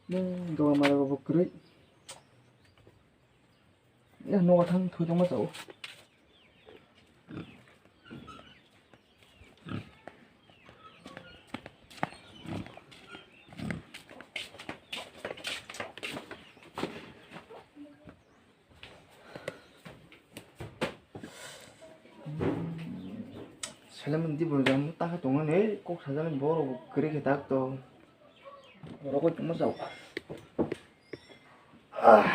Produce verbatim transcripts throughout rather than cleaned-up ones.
Nung doga mara bo kwrwi. Ya, nogo thang thwi tongma chao. Salam di bo jam ta kha tongo ne kok sajani borok kwrwi khe tak to. Rokoi tongma chao. Ah.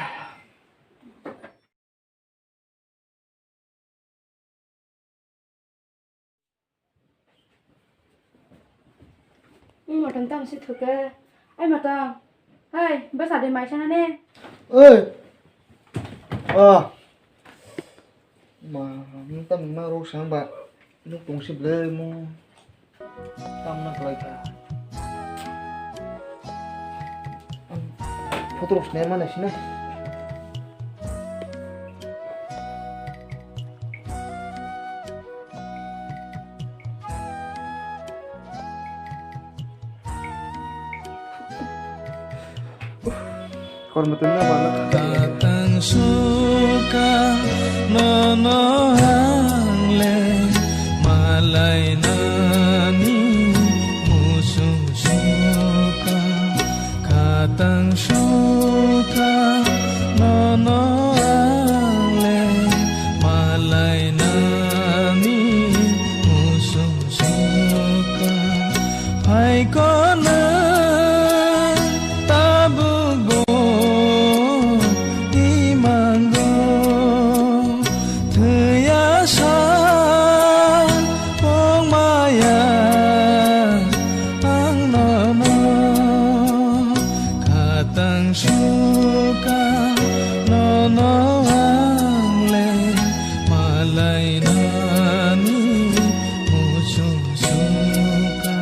Ui, motom tam si thuke. Ai, motom. Hai, bwsa de mai sana ne. Oi. Ah. Ma, motom ma rok sang ba. Nuk tong si ble mo. Tamna khlai kha. Photo rok sinai mano sina. Kormo twnna bana. Katang suka nono hangle malai nani musung suka. Katang suka nono hangle malai nani musung suka. Phaikona tabuk bo imango thwiya sa pongmaya ang nono katang suka nono ang le malai nani musung suka.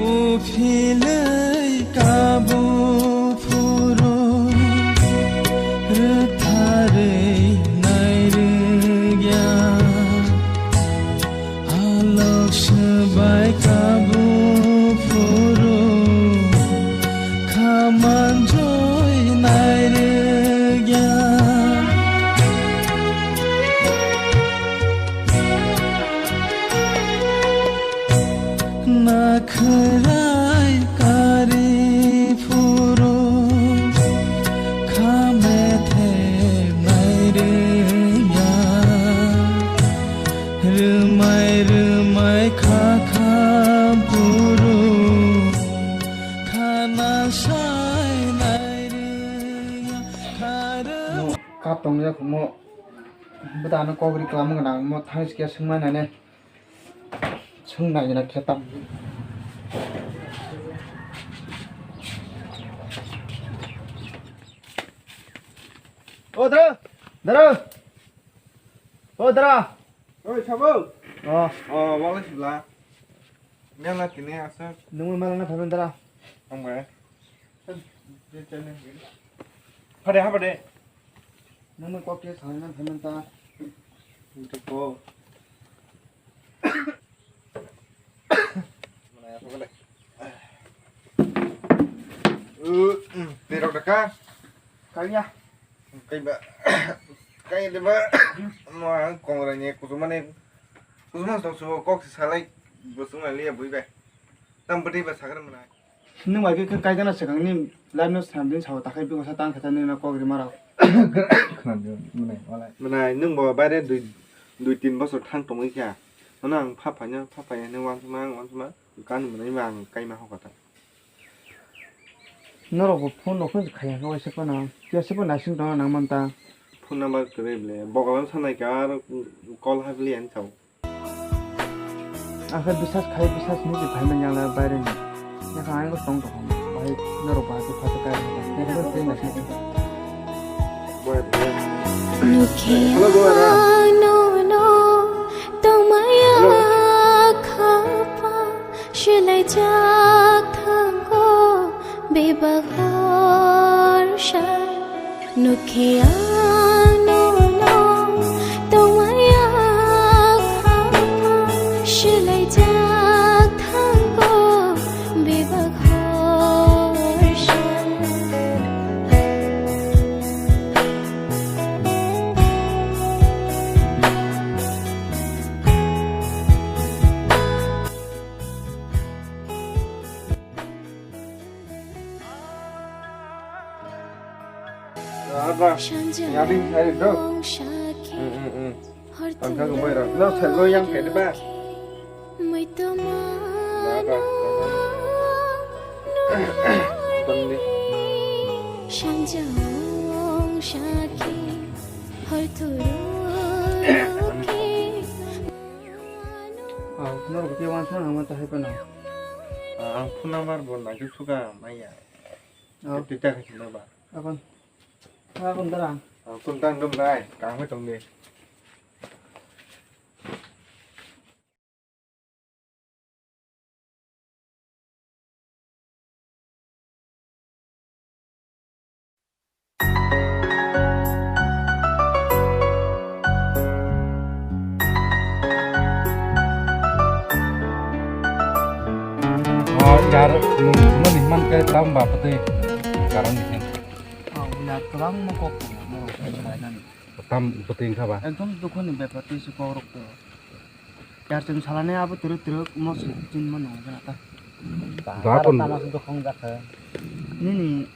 Uphilwi kabu phuru rwktharwi nairwkya. Alok swbai kabu phuru khamanjoi nairwkya. Nakhwrai kari phuru kha methe nairwkya. Rwmai rwmai kha kha phuru khana sai nairwkya. Kap tongya khumo. Bwtano kok ri kwlama gwnang mo thang sikya swngmani nane. Swng nai gwnang khe tam. O dara, dara. O dara. Oi, sabo. O. O, wala sibla. Mela tini asa. Nungwi malana phaimani dara. Ang bai. Phade, ha phade. Nungwi kok khe salai na phaimani ta. Ito ko. Mana ya, apa kali? Uh, hmm, terok daka. Kaya. Kaiba, kai deba, mo ang kongra ni kusuma ni, kusuma sok sok kok si salai, busung lai liya bui bai. Tam budi ba sakar mana. Nung bai ke kai jana sakang ni live no sam din sao takai bi kosa tang kata ni na kok ri mara. Khna di, mana, wala. Mana nung bo bare dui, dui tin bosor thang tongwi kha. Mana ang pha pha nya, pha pha nya ne wan suma, wan suma, kan mana ma ang kai ma ho kata. Norok bo phone rok phano khaya khe waisa phano. Kisa phano naising tongna nang man ta. Phone number kwrwi ble. Bokolam sanai ka aro call ha bili ang chao. Ang khe bisas khai bisas ni je phai man yang la baire ni. Ya kha ang ko tong tong. Bai norok ba khe pha ta kai. Ya kha tei naising. Boy, boy. Nukhe ano no tongmaya khapa, selaijak thango bebak horsa. Nukhe ano no tongmaya khapa, selaijak thango bebak horsa. Aba, yari, yari, do. Mm, mm, mm. Tangka gumbai rok. No, sago yang kede ba. Ba, ba. Tangdi. Ah, norok khe wansana hama tahai phano. Ah, ang phone number bo naituk suka maya. Oh. Tita khe sima ba. Abon. Abon dara. Ah, kun tang dum nai, kang hai tong ni. Oh, yar, nung, nung ni man kai tam ba pate, karang ni hen. Oh, yar, kwbangma kok tong, norok sai nani. Tam bwtwi wngkha ba? Ekdom dukhu ni bepar twi se kok rok to. Yar chwng salani abo twrwk twrwk mo se chin mano gana ta. Ba pon. Tama se dukhu wngjakha. Nini,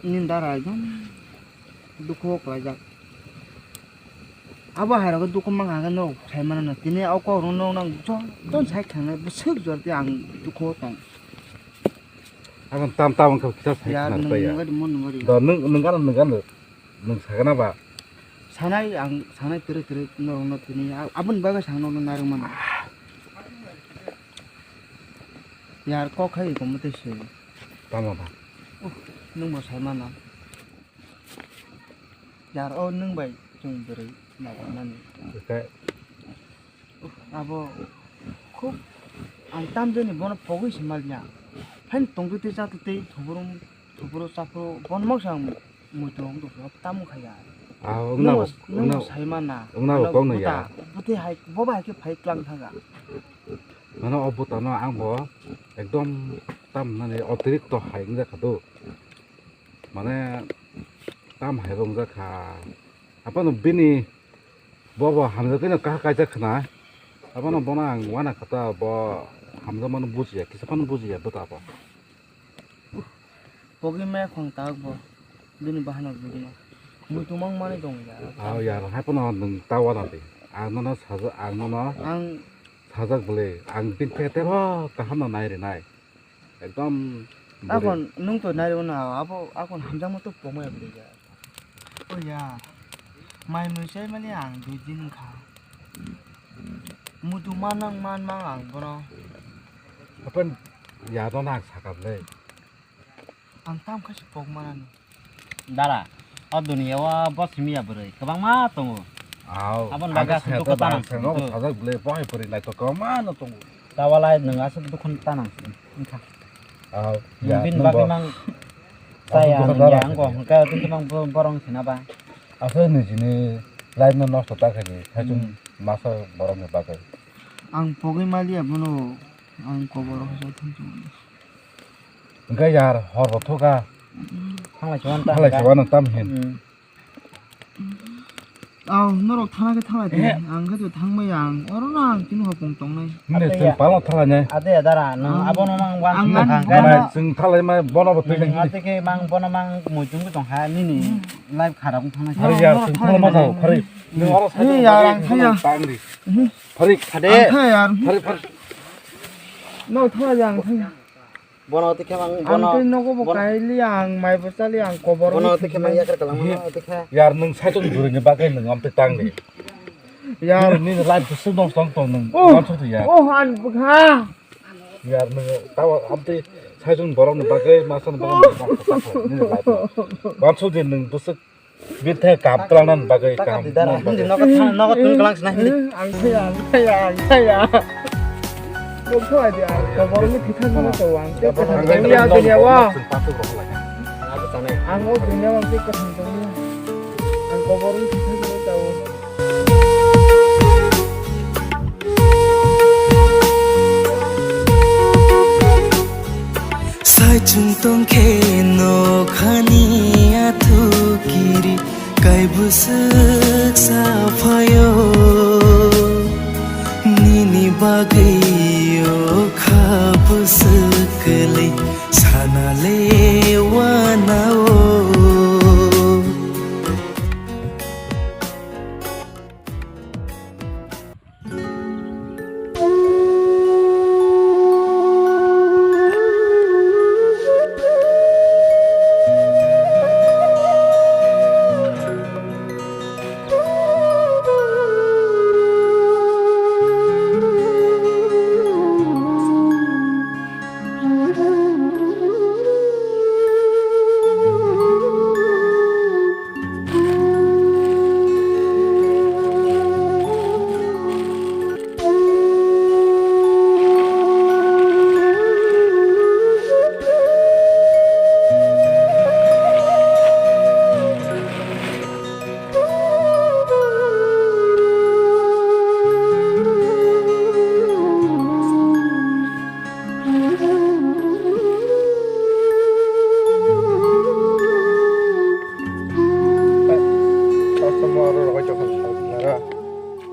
nini dara ekdom dukhu o kwlaijak. Abo hai rok dukhu mang kha khe no sai mano no. Tini o kok rok no nang joto sai kha nai bwswk jor di ang dukhu o tong. Ang tam tam wngkha kisa sai khna ta ya. Yar nung nung gari mo nung gari. Do nung nung gana nung gana. Nwng sakna ba? Sanai ang sanai tere tere norokno tini a-, aboni bagwi sakno norokno narwk mano. Yar kok hai iko mothe se. Tamo ba? Uh, nwng bo sai mano. Yar o nwng bai chwng bwrwi naikha mani. Abo khub ang tamjani bono pogwi se maliya. Phaini tongtwi twi chatwi twi thuburu thuburu chaphuru bono moksa ang muitu wng tongkha tamo khaya. Ah, nwng nwngno bo, nwngno nwngno sai mana. Nwngno bo ano kok no buta, ya. Buti hai, bo bai khe phai klang thaga. Mane o buta no ang bo ekdom tam nani otirikto hai wngjakha do. Mane tam hai wngjakha. Aphano bini Bo bo hamjakgwi no kaha kaijak khna. Abono bono ang uana kha ta, bo hamjakmano bujiya, kisa phano bujiya bwta bo. Pogwi maya khong tak bo. Bini bahano bini. Muitu mang mani tong ya. Ah, ya, hai phano nwng ta uana di. Ang nono sajak, ang nono ang sajak bwle, ang bini khe tebo kaham no nai rinai. Ekdom bwrwi. Akon nwng to nai rw na, abo akon hamjakma to pongma ya bwrwi ya. O ya, mai mui sai mani ang dui din wngkha. Muitu manang man mang ang bono. Apan ya no nang sakam le. Ang tam khe se pok manani. Dara, o duniya o bo simi ya bwrwi kwbangma tongo. Aw, aboni bagwi aswk dukhu ta nang sini to. Sajak bwle, bo hai bwrwi naithok kwbangma no tongo. Tawalai nwng aswk dukhu ta nang sini, wngkha. Aw, nwng ya, bini bagwi mang chaya nwng ya, wngkha, hwnkhe tei mang bo-, borok wngkha na ba? Aswk nijini life no nosto ta khaidi, saichung masa borokni bagwi. Ang pogwi maliya bono, ang kobor o khe thangchung. Hwnkhe yar hor bo thukha. Thanglai se uan ta. Thanglai se uan tam hin. Aw, norok thana khe thanglai di. Ang khe to thangbai ang. Oro no ang tini hopong tongnai. Nini chwng palo thanglai nai. Ade dara, nwng abono mang wan ang thang ang khe. Nai, chwng thanglai ma bono bo twi nai. Ate khe mang bono mang muichung tong kha nini life kharap wng thang nai. Phari yar, chwng thangma ma thang, phari. Nwng oro sai yar ang thaya. Phari. Ade. Ang thaya yar. Phari, phari. No thaya ang thaya. Bono tei khe mang, ang bono, tei nogo bo kaili ang, mai bo chali ang, kobor bono tei khe mang yakar kalang mano tei khe. Yar nwng saichung bwrwini bagwi nwng amtwi tangdi. Yar nini life bwswk nosto wng tong nwng uansuk ya. Oh, ang bwkha. Yar nwng tawa amtwi saichung borokni bagwi masa ni bagwi nini life. Uansuk di nwng bwswk Bini thai kam twlangna bagwi kam. Hindi, nogo thang, nogo tun kalang sina hindi. Ang saya, ang saya, ang saya. Kok saya dia, kok orang ini kita semua tahu, ang saya. Ang dunia, dunia, wah. Ang dunia, wah, kita semua tahu. Ang kok orang ini kita semua tahu. Saichung tongkhe nokhani athu kiri kai bwswk saphaio. Nini bagwi o kha bwswk kwlwi sana le wanao.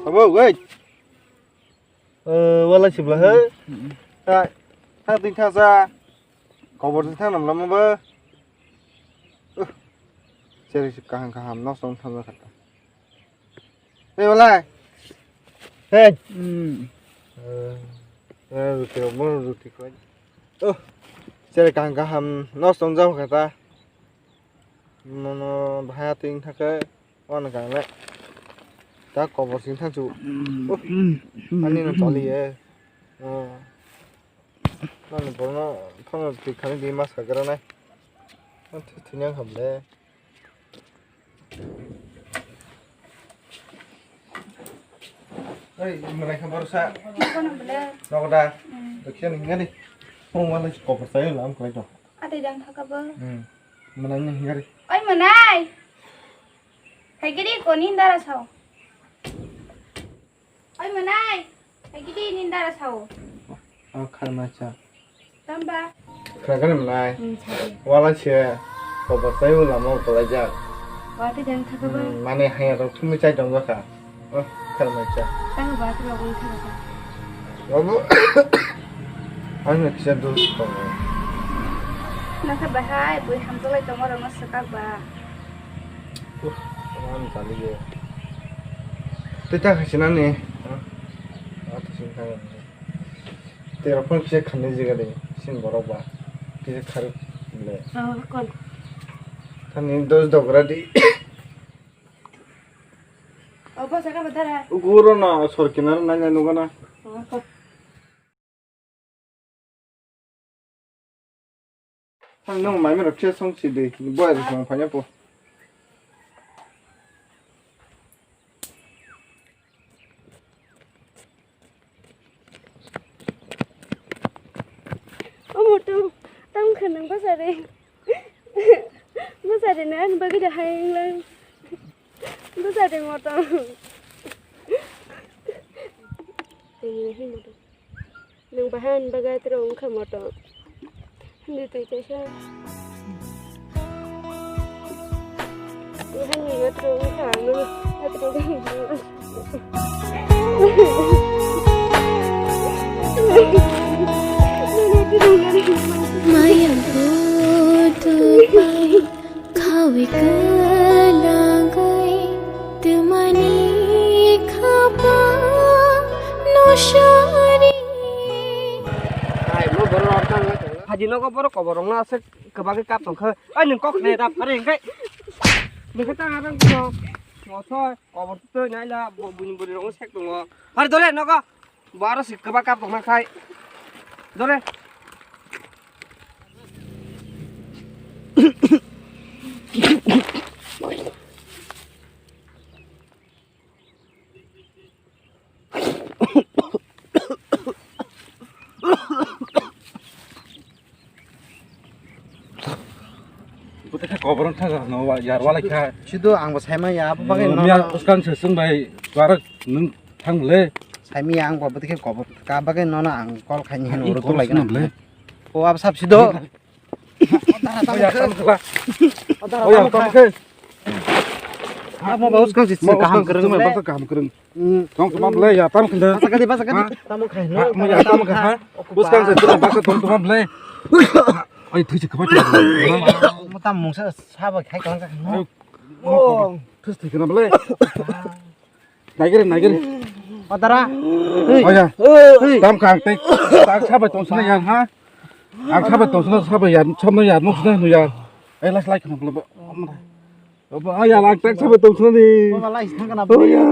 Abo, wait. Eh, wala sibla, he? Hmm. Ha, ha, ting thasa. Kobor ting thang nam lama ba. Uh, seri si kaham kaham, nos tong thang kata. Hey, wala. Hey. Hmm. Eh, eh, ruti, mo ruti koi. Oh, seri kaham kaham, nos tong jao kata. Mono bahaya ting thake. Wana kang le. Ta kobor sing thang chu. Oh, ani no chali ye. Oh. Nani borno thang tik khani di mas ka gra nai. Thini ang ham le. Ei, malai kha borsa. Kono bole. Nogo da. Hmm. Dokhe ni ngani. Phone wala kobor sai lam koi to. Ate jang thaka bo. Hmm. Malai ni ngari. Oi manai. Hai gidi ko nindara sao. Oi manai. Hai gidi nindara sao. Oh, kharmacha. Tamba. Khakar manai. Hmm, sabi. Wala che. Ko batai wala mo kolai jak. Wate jang thaka ba. Hmm, mane haya rok thumi chai dong ka. Oh, kharmacha. Tang ba tu rok thaka ba. Babu. Ano kisa dus ko. Nasa bahai bui hamtolai tongor no sekak ba. Uh, aman tali ye. Tei ta khaisina ni. Ah, to sing kha. Tei rok phone kisa khanni jiga de. Sin borok ba. Kisa khar le. Oh, kon. Thani dos dogra di. Oh, pa saka badara. Uguro na sor kinaro nai nai nugana. Oh, kon. Thang nung mai mero khe song si de, boy rok song phanya po. Omo tong, tong khanang basari. Basari na ani bagwi da hayang lang. Basari mo tong. Tini hi mo tong. Nwng bahai ani bagwi aitwrwng wngkha motom. Hindi twi kaisa. Bahai nwng aitwrwng wngkha, nwng aitwrwng wngkha. Maya bodo pai. Khawi kwlangwi twmani khapa no sari. Haji nogo borok koborokno aswk kwbangwi kap tongkha. Ai nwng kok khnai da phari hwnkhe. Nwng khe tang arang tong. Mosoi kobor twi naila buini bwrwi rokno sek tongo. Phari dole nogo. Bo aro si kwbang kap tongma khai. Dole. Kobor thang no wa yar wala kha. Sido ang bo saima ya, abo bagwi no. Miya uskang se sung bai, tuar nung thang le. Saima ya ang bo bwtwi khe kobor ka bagwi no no ang call khaini hino ro tulai gana. O abo sap sido. O ya tam khala. O ya tam khe. Amo ba uskang se kaham kwrwng le. Kaham kwrwng. Tong tuma ble ya tam khe. Basa kadi, basa kadi. Tamo khai no. Mo ya tam kha. Uskang se tuma basa tong tuma ble. Ai thui se khabai. Mo tam mungsa sabo khai kang kha. O. Thus thik na ble. Naigir, naigir. Patara. O ya. Tam kha ang tei. Tak sabai tong sana ya ha. Ang sabai tong sana sabai ya. Samno ya no sana no ya. Ai las lai khana ble. O ya ang tak sabai tong sana ni. Baba lai thang kana. O ya.